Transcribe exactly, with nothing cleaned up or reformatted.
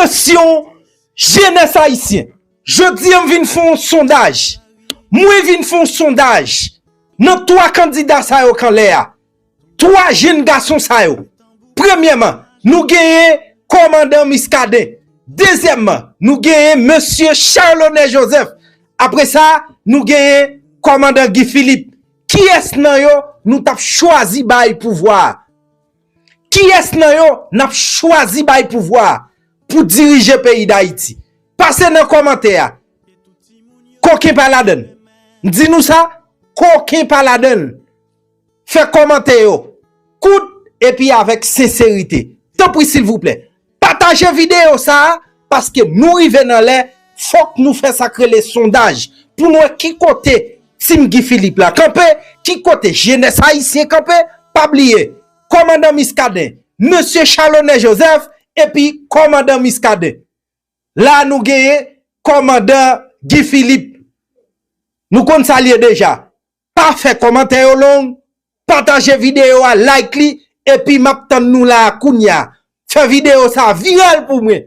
Atensyon, jenès ayisyen. Jodi a m vin fè yon sondaj. Mwen vin fè yon sondaj nan twa kandida sa yo k anlè a. Twa jenn gason sa yo. Premyèman, nou genyen kòmandan Muscadin. Dezyèmman, nou genyen mesye Charlonnet Joseph. Apre sa, nou genyen kòmandan Guy Philippe. Kiyès nan yo nou t ap chwazi bay pouvwa a? Kiyès nan yo n ap chwazi bay pouvwa a pou dirije peyi Dayiti? Pase nan kòmantè a. Koken pa ladann. M di nou sa, koken pa ladann. Fè kòmantè yo kout epi avèk senserite. Tanpri, silvouplè, pataje videyo sa a, paske nou rive nan lè, fòk nou fè sa k rele sondaj pou n wè ki kote Team Guy Philippe la kanpe, ki kote jenès ayisyen kanpe. Pa bliye, kòmandan Muscadin, mesye Charlonnet Joseph, epi kòmandan Muscadin. La nou genyen kòmandan Guy Philippe. Nou konn sa l ye deja. Pa fè kòmantè yo long, pataje videyo a, like li, epi m ap tann nou la a kounye a. Fè videyo sa a viral pou mwen.